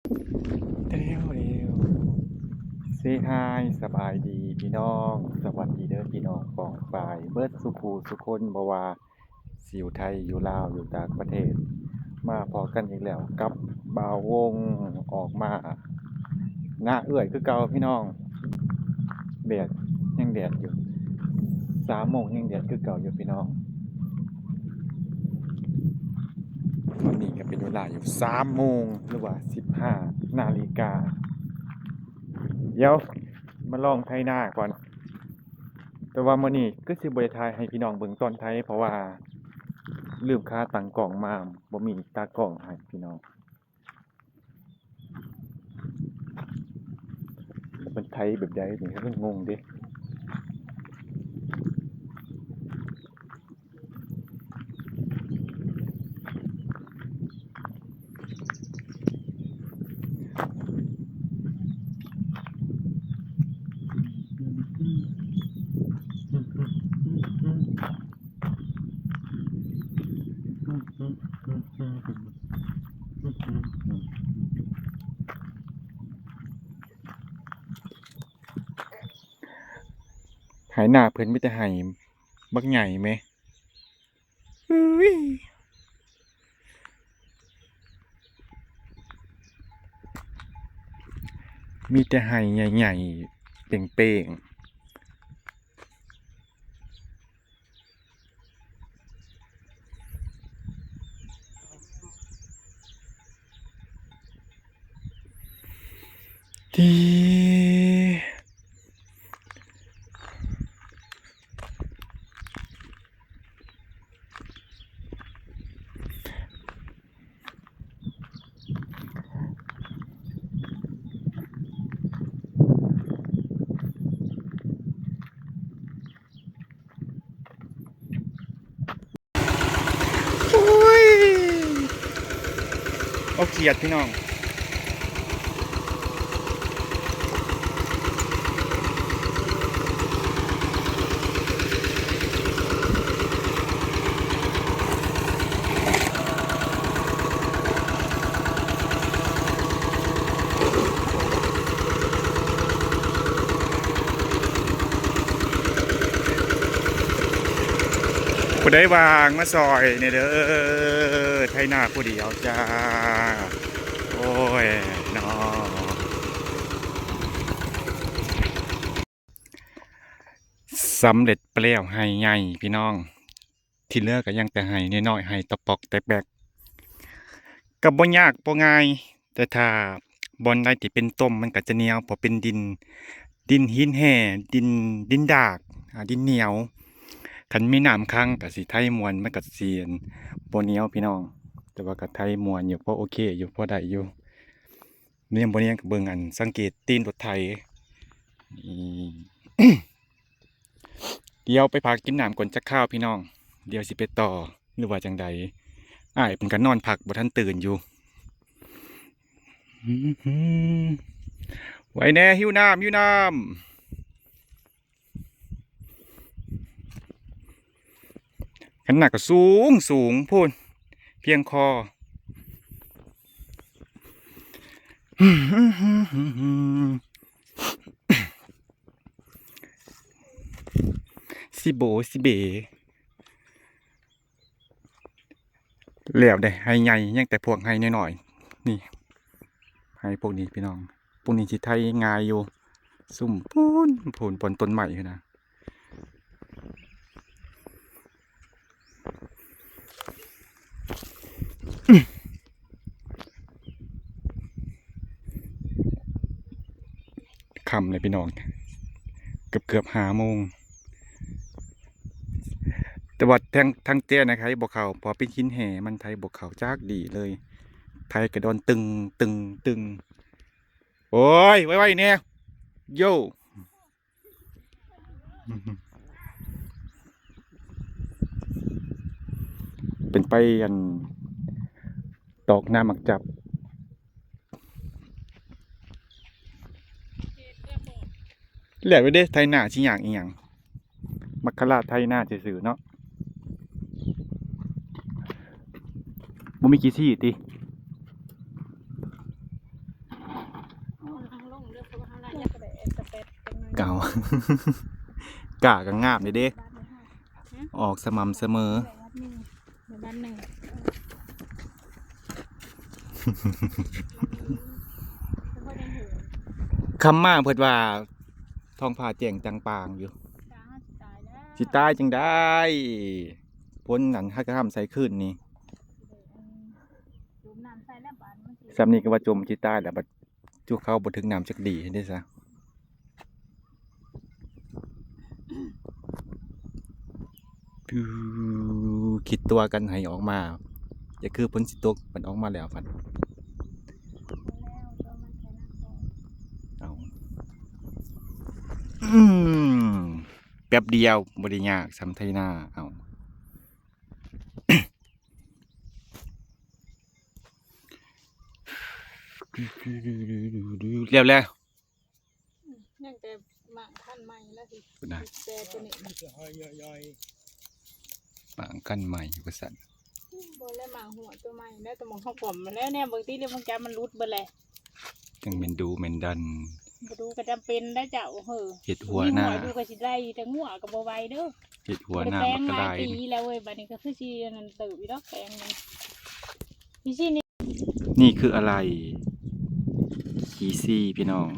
เซฮาย สบายดีพี่น้อง สวัสดีเด้อพี่น้องป้องปายเบิดสู่ผู้สู่คน บ่ว่าสิอยู่ไทย อยู่ลาว อยู่ต่างประเทศ มาพ้อกันอีกแล้วกับบ่าววง ออกมาหน้าเอื้อยคือเก่าพี่น้อง แดดยังแดดอยู่ สามโมงยังแดดคือเก่าอยู่พี่น้อง ตอนนี้ก็เป็นเวลาอยู่สามโมง หรือว่าสิบห้านาฬิกา เดี๋ยวมาลองไถนาก่อน แต่ว่ามื้อนี้คือสิบ่ได้ถ่ายให้พี่น้องเบิ่งตอนไถ เพราะว่าลืมขาตั้งกล้องมา บ่มีตากล้องให้พี่น้อง เพิ่นไถแบบใดนี่ เพิ่นงงเด้ ไถนาเพิ่นมีแต่ไฮ่บักใหญ่แหม เฮ้ย มีแต่ไฮ่ใหญ่ๆ เป่งๆ ดี โอ้ย เอาเขียดพี่น้อง ผู้ใดว่างมาซอยแหน่เด้อ ไถนาผู้เดียวจ้า โอ้ยเนาะ สำเร็จไปแล้วไฮ่ใหญ่พี่น้อง ที่เหลือก็ยังแต่ไฮ่น้อยๆ ไฮ่ตะปอกแตะแปก ก็บ่ยากบ่ง่าย แต่ถ้าบ่อนใดที่เป็นต่มมันก็จะเหนียว เพราะเป็นดิน ดินหินแห่ ดิน ดินดาก อ่า ดินเหนียว คันมีน้ำขังก็สิไถม่วน มันก็สิบ่เหนียวพี่น้อง แต่ว่าก็ไถม่วนอยู่ พอโอเคอยู่ พอได้อยู่ เนียนบ่เนียนก็เบิ่ง อัน สังเกตตีนรถไถ นี่ เดี๋ยวไปพักกินน้ำก่อนจักคราวพี่น้อง เดี๋ยวสิไปต่อ หรือว่าจั่งใด อ้ายเพิ่นก็นอนพักบ่ทันตื่นอยู่ ไวแหน่ หิวน้ำ หิวน้ำ คันหน้าก็สูงสูงพู้น เพียงคอ สิโบสิเบ แล้วเด้ ไฮ่ใหญ่ ยังแต่พวกไฮ่น้อยๆ นี่ ไฮ่พวกนี้พี่น้อง พวกนี้สิไถง่ายอยู่ ซุมพู้น พู้น บอนต้นไม้พู้นนะ ค่ำเลยพี่น้อง เกือบๆ ห้าโมง แต่ว่าทาง ทางแจ้นะ ไถบ่เข้า เพราะเป็นหินแห่ มันไถบ่เข้าจักดีเลย ไถกระดอนตึง ตึง ตึง โอ้ย ไวๆ แหน่ โย เป็นไป อัน ตอกน้ำหมากจับ แล้วเด้ ไถนาสิยากอีหยัง มักคลาไถนาซื่อๆ เนาะ บ่มีขี้ซี้ติ ເກົ້າ ກ້າກໍງາມເດ້ ອອກສະໝ່ຳສະເໝີ. ຄ່ຳມາເພິ່ນວ່າທ້ອງຟ້າແຈ້ງຈ່າງປ່າງຢູ່. ຊິຕາຍຈັ່ງໃດ ຝົນນັ້ນຫາກະຫ້ຳໃສ່ຄືນນີ້. ສ່ຳນີ້ກໍວ່າຈົມຊິຕາຍແລ້ວ ບັດຈຸເຂົ້າບໍ່ຖືກນ້ຳຈັກດີເດ້ຊະ. ປິວ ຄິດຕົວກັນໃຫ້ອອກມາ ຢ່າຄືຝົນຊິຕົກ ມັນອອກມາແລ້ວພັດ ເອົາ ອືມ ແປັບດຽວ ບໍ່ໄດ້ຍາກສ່ຳໄຖນາ ເອົາ ແລ້ວແຫຼະ. ອືມ ຍັງແຕ່ໝາກພັນໃໝ່ລະຊິ ພຸ້ນນະ ແຕ່ໂຕນີ້ ໝາກພັນໃໝ່ວ່າຊັ້ນ. ບໍ່ແລະ ໝາກຫົວໂຕໃໝ່ແລ້ວ ແຕ່ໝາກເຮົາກວມມາແລ້ວ ແນມເບິ່ງຕິ ແລ້ວມັນຈະ ມັນຫຼຸດເບິດແຫຼະ. ຈັ່ງແມ່ນດູແມ່ນດັນ ບໍ່ດູກໍຈຳເປັນໄດ໋ເຈົ້າ. ເຮີ ເຮັດຫົວໜ້າ ມີຫົວຢູ່ກໍຊິໄລ່ ແຕ່ງົວກໍບໍ່ໄຫວເດີ້. ເຮັດຫົວໜ້າບັກກະຫຼາຍ ບໍ່ໄດ້ແປງຫຼາຍປີແລ້ວເວີຍ ບັດນີ້ກໍຄືຊິອັນນັ້ນເຕີບຢູ່ດອກ ແປງນີ້ ມີຊີ້ນີ້. ນີ້ຄືອະໄຫຼ່ຂີ່ສີ່ພີ່ນ້ອງ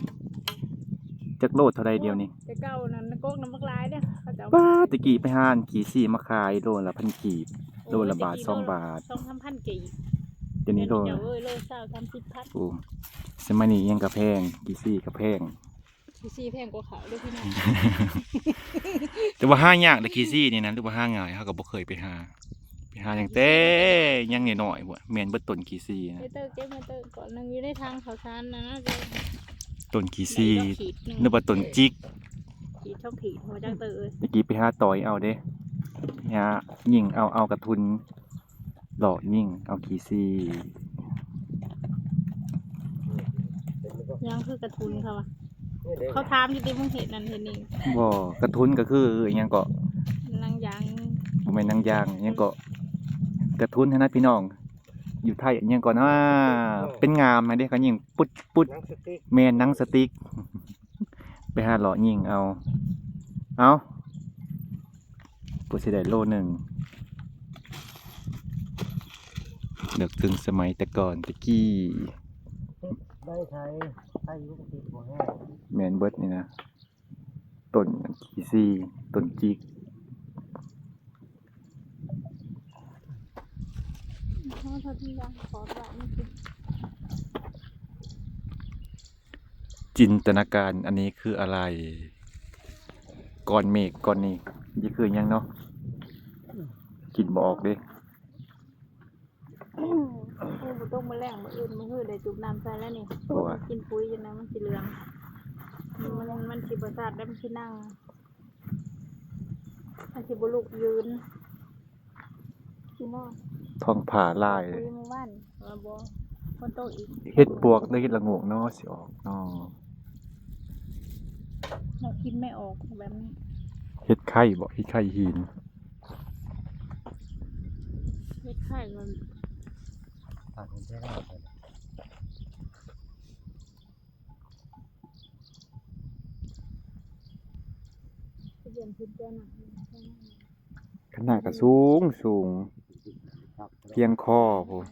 ຈັກໂລເທົ່າໃດດຽວນີ້? ແຕ່ເກົ່ານັ້ນກົກນຳບັກຫຼາຍເດ້ ເຂົາເຈົ້າ ປ້າ ແຕ່ກີ້ໄປຮ້ານຂີ່ສີ່ມາຂາຍໂລລະພັນກີບ ໂລລະບາດສອງບາດ ສອງສາມພັນກີບ ດຽວນີ້ໂລ ເອີຍ ໂລຊາວສາມສິບພັນ. ໂອ້ ສະໄໝນີ້ອີ່ຫຍັງກະແພງ ຂີ່ສີ່ກະແພງ. ຂີ່ສີ່ແພງກວ່າເຂົ້າເດີ້ພີ່ນ້ອງ ແຕ່ວ່າຫາຍາກເດ້ຂີ່ສີ່ນີ້ນະ ຫຼືວ່າຫາງ່າຍ ເຮົາກໍບໍ່ເຄີຍໄປຫາ ໄປຫາຫຍັງແຕ່ຍັງນ້ອຍໆພຸ້ນ ແມ່ນເບິດຕົ້ນຂີ່ສີ່ນະ. ເຕີເກັບມາເຕີກ່ອນ ໜຶ່ງຢູ່ໃນຖັງເຂົ້າສານນະ ຕົ້ນຂີ່ສີ່ ຫຼືວ່າຕົ້ນຈິກ ຂີດສອງຂີດ ບໍ່ຈັກເຕີເອີຍ. ຕະກີ້ໄປຫາຕ່ອຍເອົາເດ້ ຫາຍິງເອົາ ເອົາກະທຸນ ເລາະຍິງເອົາຂີ້ຊີ. ຫຍັງຄືກະທຸນເຂົາວ່າ ເຂົາຖາມຢູ່ຕິ ມຶງເຮັດນັ້ນເຮັດນີ້. ບໍ່ ກະທຸນກໍຄືອີ່ຫຍັງເກາະ? ໜັງຢາງ ບໍ່ແມ່ນໜັງຢາງ ອີ່ຫຍັງເກາະ? ກະທຸນຫັ້ນນະພີ່ນ້ອງ ຢູ່ໄທອີ່ຫຍັງເກາະນະ? ເປັນງາມຫັ້ນເດ້ ເຂົາຍິງປຸດໆ. ໜັງສະຕິກ ແມ່ນ ໜັງສະຕິກ. ໄປຫາເລາະຍິງເອົາ ເອົາ ເພື່ອຊິໄດ້ໂລໜຶ່ງ. ນຶກເຖິງສະໄໝແຕ່ກ່ອນແຕ່ກີ້ ໄດ້ໃຊ້ ໃຊ້ຢູ່ກັບຕິດບໍ່ແຫ້ງ. ແມ່ນເບິດນີ້ນະ ຕົ້ນຂີ້ຊີ ຕົ້ນຈິກ. ຈິນຕະນາການ ອັນນີ້ຄືອະໄລ? ກ້ອນເມກກ້ອນນີ້ ນີ້ຄືຫຍັງເນາະ? ຄິດບໍ່ອອກເດ້. ໂອ້ ບໍ່ຕົກມື້ແລງ ມື້ອື່ນມື້ຮືໄດ້ຈູບນ້ຳໃສ່ແລ້ວນີ້. ໂອ້ຍ ກິນປຸ໋ຍຢູ່ນະ ມັນຊິເຫຼືອງ ມັນ ມັນຊິບໍ່ຊັດແລ້ວ ມັນຊິນັ່ງ ມັນຊິບໍ່ລຸກຢືນ ຊິນອນ. ທ້ອງຟ້າຫຼາຍ ມື້ວານ ເອີ ບໍ່ ຝົນຕົກອີກ. ເຫັດປວກ ຫຼື ເຫັດລະໂງກເນາະ ຊິອອກເນາະ. ເຮົາກິນໄມ່ອອກແບບນີ້. ເຫັດໄຂ່ບໍ? ເຫັດໄຂ່ຫີນ. ເຫັດໄຂ່ມັນ ຂະໜາດກໍສູງ ສູງ ພຽງຄໍພຸ້ນ.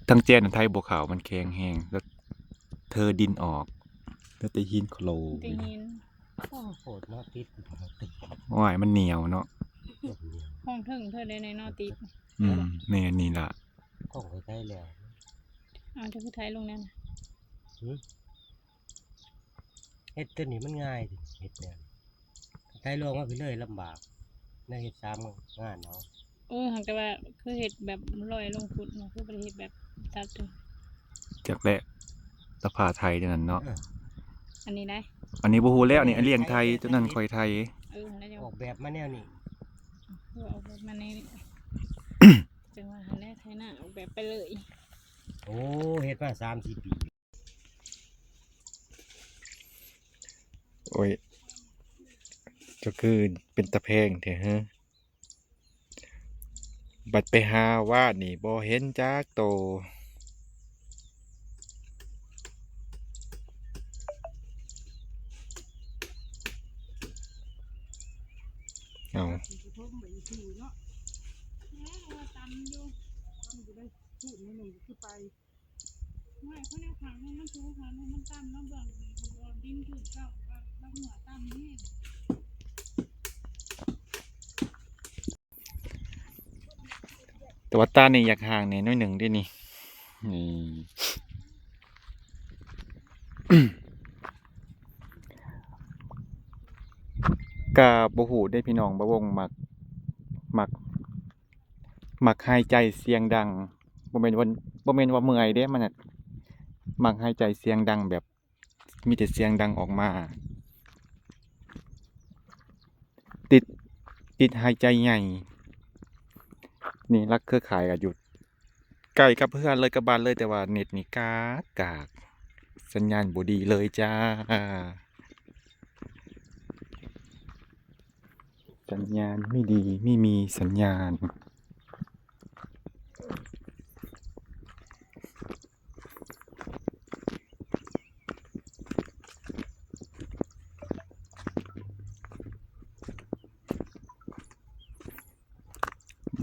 ທາງແຈນໄທບໍ່ເຂົ້າ ມັນແຂງແຮງ ແລ້ວເທີດິນອອກ ເຫຼືອແຕ່ຫີນໂຄລ. ແຕ່ຫີນ ໂອ້ ໂຫດເນາະ ຕິດ ໂອ້ຍ ມັນໜຽວເນາະ. ຫ້ອງເທິງເທີໄດ້ໜ້ອຍເນາະ ຕິດ. ອືມ ແມ່ນນີ້ລະ ຂອງໄທແລ້ວ. ເອົາ ເຈົ້າຄືໄທລົງແນວນະ? ຫື? ເຮັດຕົວນີ້ມັນງ່າຍຕິ ເຮັດແນວນີ້ ໄຖລວງມາພີ້ເລີຍລຳບາກ ແນວເຮັດສາມງານເອົາ. ເອີ ຫາກແຕ່ວ່າຄືເຮັດແບບລອຍລົງພຸ້ນເນາະ ຄືບໍ່ໄດ້ເຮັດແບບຕັດເລີຍ. ຈັກແຫຼະ ລະພາໄຖແນວນັ້ນເນາະ. ເອີ ອັນນີ້ໄດ໋ ອັນນີ້ບໍ່ຮູ້ແລ້ວ ອັນນີ້ລ້ຽງໄຖ ໂຕນັ້ນຂ້ອຍໄຖ. ເອີ ຫັ້ນແຫຼະ ອອກແບບມາແນວນີ້ ເອີ ອອກແບບມາແນວນີ້ ຈັ່ງວ່າຫັ້ນແຫຼະ ໄຖນາອອກແບບໄປເລີຍ. ໂອ້ ເຮັດມາສາມສີ່ປີ. ໂອ້ຍ ເຈົ້າຄືເປັນຕາແພງແທ້ເຮີ? ບັດໄປຫາວານນີ້ບໍ່ເຫັນຈັກໂຕ. ເອົາ ແຕ່ວ່າຕານີ້ຢາກຫ່າງແດ່ໜ້ອຍໜຶ່ງເດ້ນີ້ ນີ້ ກະບໍ່ຮູ້ເດ້ພີ່ນ້ອງ ບ່າວວົງມັກ ມັກ ມັກຫາຍໃຈສຽງດັງ ບໍ່ແມ່ນວ່າ ບໍ່ແມ່ນວ່າເມື່ອຍເດ້ ມັນນະ ມັກຫາຍໃຈສຽງດັງ ແບບມີແຕ່ສຽງດັງອອກມາ ຕິດ ຕິດຫາຍໃຈໃຫຍ່. ນີ້ລັກເຄືອຂ່າຍກະຢູ່ໃກ້ກັບເຮືອນເລີຍ ກັບບ້ານເລີຍ ແຕ່ວ່າເນັດນີ້ກາກ ກາກ ສັນຍານບໍ່ດີເລີຍຈ້າ. ສັນຍານໄມ່ດີ ໄມ່ມີສັນຍານ.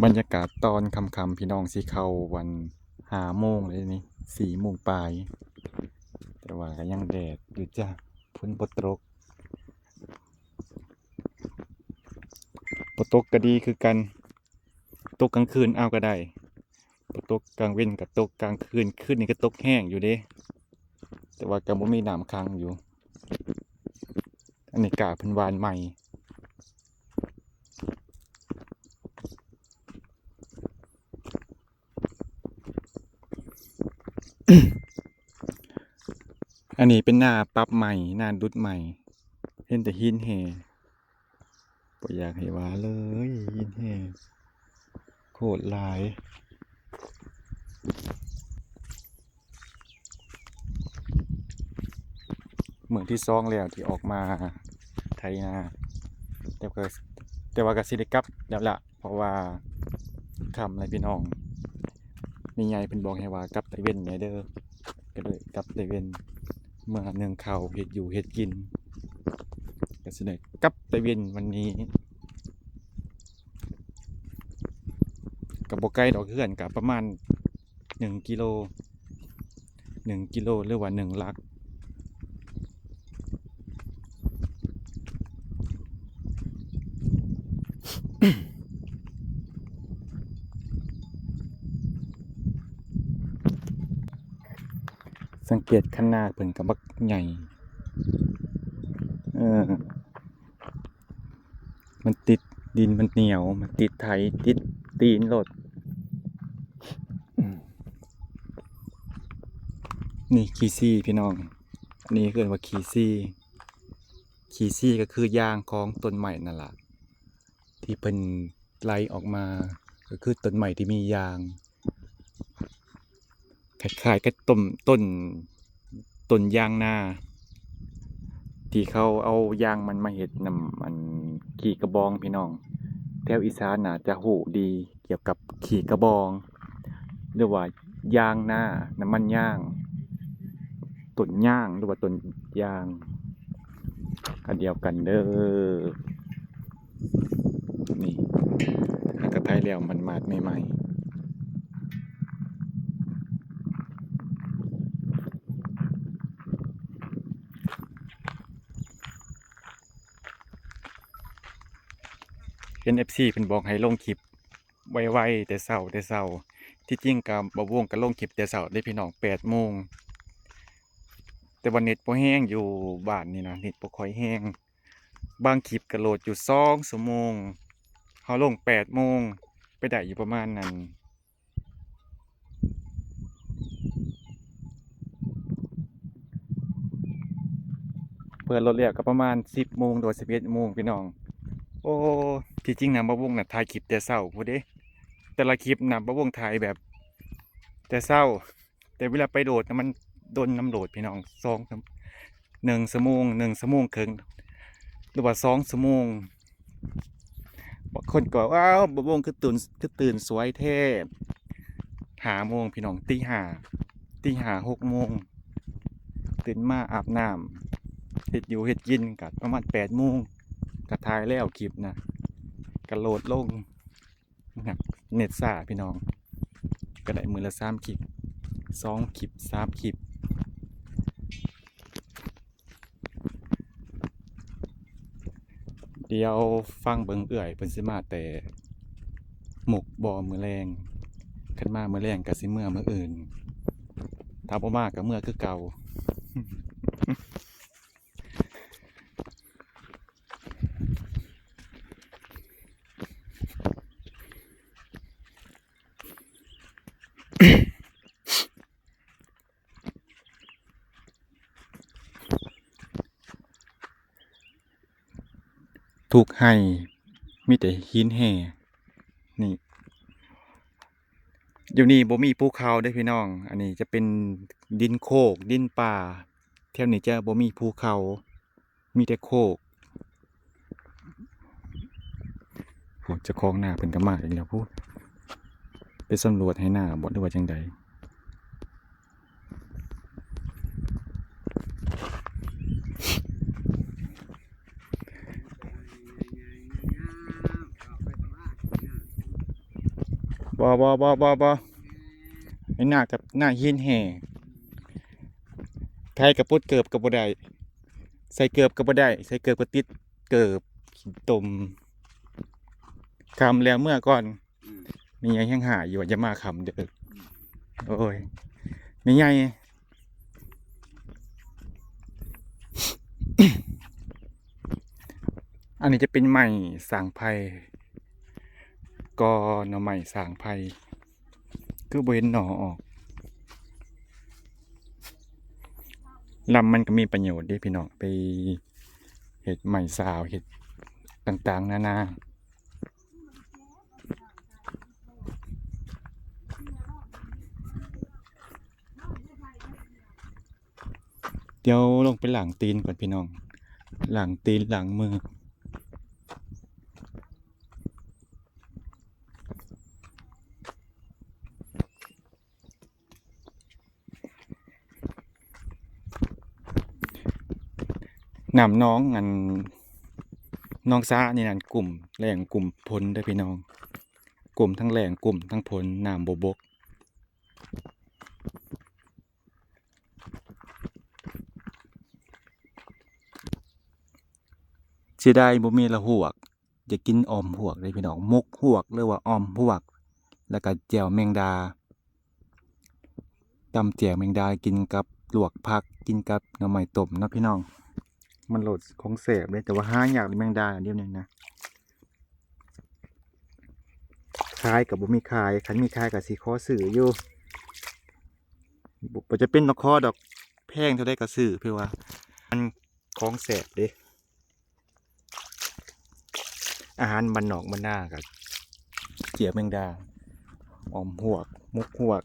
ບັນຍາກາດຕອນຄ່ຳໆ ພີ່ນ້ອງ ຊິເຂົ້າວັນຫ້າໂມງແລ້ວນີ້ ສີ່ໂມງປາຍ ແຕ່ວ່າກະຍັງແດດຢູ່ຈ້າ ຝົນບໍ່ຕົກ. ບໍ່ຕົກກະດີຄືກັນ ຕົກກາງຄືນເອົາກະໄດ້ ບໍ່ຕົກກາງເວັນກະຕົກກາງຄືນ. ຄືນນີ້ກະຕົກແຮງຢູ່ເດ້ ແຕ່ວ່າກະບໍ່ມີນ້ຳຂັງຢູ່. ອັນນີ້ກ້າເພິ່ນຫວ່ານໃໝ່. ອັນນີ້ເປັນນາປັບໃໝ່ ນາດຸດໃໝ່ ເຫັນແຕ່ຫີນແຮ່ ບໍ່ຢາກໃຫ້ວ່າເລີຍ ຫີນແຮ່ໂຄດຫຼາຍ. ມື້ທີສອງແລ້ວທີ່ອອກມາໄຖນາ ແຕ່ກະ ແຕ່ວ່າກະຊິໄດ້ກັບແລ້ວລະ ເພາະວ່າຄ່ຳແລ້ວພີ່ນ້ອງ ແມ່ໃຫຍ່ເພິ່ນບອກໃຫ້ວ່າກັບແຕ່ເວັນແດ່ເດີ ກະເລີຍກັບແຕ່ເວັນ ເມືອໜຶ້ງເຂົ້າເຮັດຢູ່ເຮັດກິນ ກະຊິໄດ້ກັບແຕ່ເວັນວັນນີ້. ກະບໍ່ໄກດອກ ເຮືອນກະປະມານໜຶ່ງກິໂລ ໜຶ່ງກິໂລ ຫຼືວ່າໜຶ່ງຫຼັກ. ສັງເກດຄັນນາເພິ່ນກະບັກໃຫຍ່ ເອີ ມັນຕິດດິນ ມັນໜຽວ ມັນຕິດໄຖ ຕິດຕີນໂລດ. ນີ້ຂີ້ຊີ້ພີ່ນ້ອງ ອັນນີ້ເອີ້ນວ່າຂີ້ຊີ້. ຂີ້ຊີ້ກະຄືຢາງຂອງຕົ້ນໄມ້ນັ້ນລະ ທີ່ເພິ່ນໄຫຼອອກມາ ກະຄືຕົ້ນໄມ້ທີ່ມີຢາງ. ຄ້າຍໆກັບຕົ້ນ ຕົ້ນ ຕົ້ນຢາງນາ ທີ່ເຂົາເອົາຢາງມັນມາເຮັດນ້ຳ ອັນ ຂີ້ກະບອງພີ່ນ້ອງ. ແຖວອີສານໜ້າຈະຮູ້ດີກ່ຽວກັບຂີ້ກະບອງ ຫຼືວ່າຢາງນາ ນ້ຳມັນຢາງ ຕົ້ນຢາງ ຫຼືວ່າຕົ້ນຢາງ ອັນດຽວກັນເດີ. ນີ້ ຫາກະໄຖແລ້ວໝາດໆ ໃໝ່ໆ. ເຫັນເອັຟຊີເພິ່ນບອກໃຫ້ລົງຄລິບໄວໆ ແຕ່ເຊົ້າ ແຕ່ເຊົ້າ. ທີ່ຈິງກະບ່າວວົງກະລົງຄລິບແຕ່ເຊົ້າເດ້ພີ່ນ້ອງ ແປດໂມງ ແຕ່ວ່າເນັດບໍ່ແຮງ ຢູ່ບ້ານນີ້ນະ ເນັດບໍ່ຄ່ອຍແຮງ. ບາງຄລິບກະໂຫຼດຢູ່ສອງຊົ່ວໂມງ ເຮົາລົງແປດໂມງ ໄປໄດ້ຢູ່ປະມານນັ້ນ ເປີດໂຫຼດແລ້ວກະປະມານສິບໂມງ ຫຼືວ່າສິບເອັດໂມງພີ່ນ້ອງ. ໂອ້ ທີ່ຈິງນະ ບ່າວວົງນະ ຖ່າຍຄລິບແຕ່ເຊົ້າພຸ້ນເດ້ ແຕ່ລະຄລິບນະ ບ່າວວົງຖ່າຍແບບແຕ່ເຊົ້າ ແຕ່ເວລາໄປໂຫຼດນະ ມັນດົນນຳໂຫຼດພີ່ນ້ອງ ສອງ ໜຶ່ງຊົ່ວໂມງ ໜຶ່ງຊົ່ວໂມງເຄິ່ງ ຫຼືວ່າສອງຊົ່ວໂມງ. ບາງຄົນກໍ "ວ້າວ ບ່າວວົງຄືຕື່ນ ຄືຕື່ນສວຍແທ້" ຫ້າໂມງພີ່ນ້ອງ ຕີຫ້າ ຕີຫ້າ ຫົກໂມງ ຕື່ນມາອາບນ້ຳ ເຮັດຢູ່ເຮັດກິນ ກໍປະມານແປດໂມງ ກໍຖ່າຍແລ້ວຄລິບນະ ກໍໂຫຼດລົງ. ເນັດຊ້າພີ່ນ້ອງ ກໍໄດ້ມື້ລະສາມຄລິບ ສອງຄລິບ ສາມຄລິບ. ດຽວຟັງເບິ່ງເອື້ອຍເພິ່ນຊິມາແຕ່ມຸກບໍ່ມື້ແລງ. ຄັນມາມື້ແລງກໍຊິເມືອມື້ອື່ນ ຖ້າບໍ່ມາກໍເມືອຄືເກົ່າ. ທຸກໄຮ່ມີແຕ່ຫີນແຮ່ ນີ້ ຢູ່ນີ້ບໍ່ມີພູເຂົາເດ້ພີ່ນ້ອງ ອັນນີ້ຈະເປັນດິນໂຄກ ດິນປ່າ ແຖວນີ້ຈະບໍ່ມີພູເຂົາ ມີແຕ່ໂຄກ. ໂອ້ ເຈົ້າຂອງນາເພິ່ນກໍມາອີກແລ້ວພຸ້ນ ໄປສຳຫຼວດໄຮ່ນາບໍ ຫຼືວ່າຈັ່ງໃດ? ບໍ່ ບໍ່ ບໍ່ ບໍ່ ບໍ່ ໄຮ່ນາກັບນາຫີນແຮ່ ໄຖກະປົດເກີບກໍບໍ່ໄດ້ ໃສ່ເກີບກໍບໍ່ໄດ້ ໃສ່ເກີບກໍຕິດເກີບ ຂີ້ຕົມ. ຄ່ຳແລ້ວເມືອກ່ອນ. ອືມ ແມ່ໃຫຍ່ແຮ່ງຮ້າຍຢູ່ວ່າຢ່າມາຄ່ຳເດີ. ອືມ ໂອ້ຍ ແມ່ໃຫຍ່ ອັນນີ້ຈະເປັນໄມ້ສ້າງໄພ ກໍໜໍ່ໄມ້ສ້າງໄພ ຄືບໍ່ເຫັນໜໍ່ອອກ. ລຳມັນກໍມີປະໂຫຍດເດ້ພີ່ນ້ອງ ໄປເຮັດໄມ້ຊາວ ເຮັດຕ່າງໆນານາ. ດຽວລົງໄປລ້າງຕີນກ່ອນພີ່ນ້ອງ ລ້າງຕີນລ້າງມື. ນ້ຳໜອງ ອັນ ໜອງສານີ້ນັ້ນ ກຸ້ມແລ້ງກຸ້ມຝົນເດີພີ່ນ້ອງ ກຸ້ມທັງແລ້ງກຸ້ມທັງຝົນ ນ້ຳບໍ່ບົກ. ເສຍດາຍບໍ່ມີລະຫວກ ຢາກກິນອ່ອມຫວກເດ້ພີ່ນ້ອງ ໝົກຫວກ ຫຼືວ່າອ່ອມຫວກ ແລ້ວກະແຈ່ວແມງດາ ຕຳແຈ່ວແມງດາ ກິນກັບລວກຜັກ ກິນກັບໜໍ່ໄມ້ຕົ້ມເນາະພີ່ນ້ອງ. ມັນໂລດຂອງແຊບເດ້ ແຕ່ວ່າຫາຍາກແມງດາດຽວນີ້ນະ ຂາຍກໍບໍ່ມີຂາຍ ຄັນມີຂາຍກໍຊິຂໍຊື້ຢູ່. ບໍ່ ບໍ່ຈຳເປັນຕ້ອງຂໍດອກ ແພງເທົ່າໃດກໍຊື້ ເພາະວ່າມັນຂອງແຊບເດ້. ອາຫານບ້ານນອກບ້ານນາກໍ ເຈ້ຍແມງດາ ອ່ອມຫວກ ໝົກຫວກ.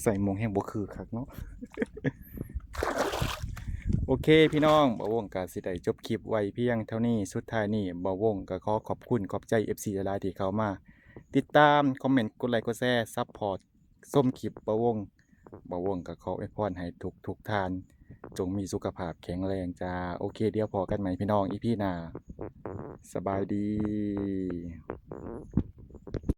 ໃສ່ໝວກແຮງບໍ່ຄືຄັກເນາະ. ໂອເຄພີ່ນ້ອງ ບ່າວວົງກະຊິໄດ້ຈົບຄລິບໄວ້ພຽງເທົ່ານີ້. ສຸດທ້າຍນີ້ ບ່າວວົງກະຂໍຂອບຄຸນຂອບໃຈເອັຟຊີຫຼາຍໆທີ່ເຂົ້າມາຕິດຕາມ ຄອມເມັນ ກົດໄລ ກົດແຊ ຊັບພອດ ຊົມຄລິບບ່າວວົງ. ບ່າວວົງກະຂໍອວຍພອນໃຫ້ທຸກໆທ່ານ ຈົ່ງມີສຸຂະພາບແຂງແຮງຈ້າ. ໂອເຄ ດຽວພໍ້ກັນໃໝ່ພີ່ນ້ອງ ອີພີໜ້າ. ສະບາຍດີ.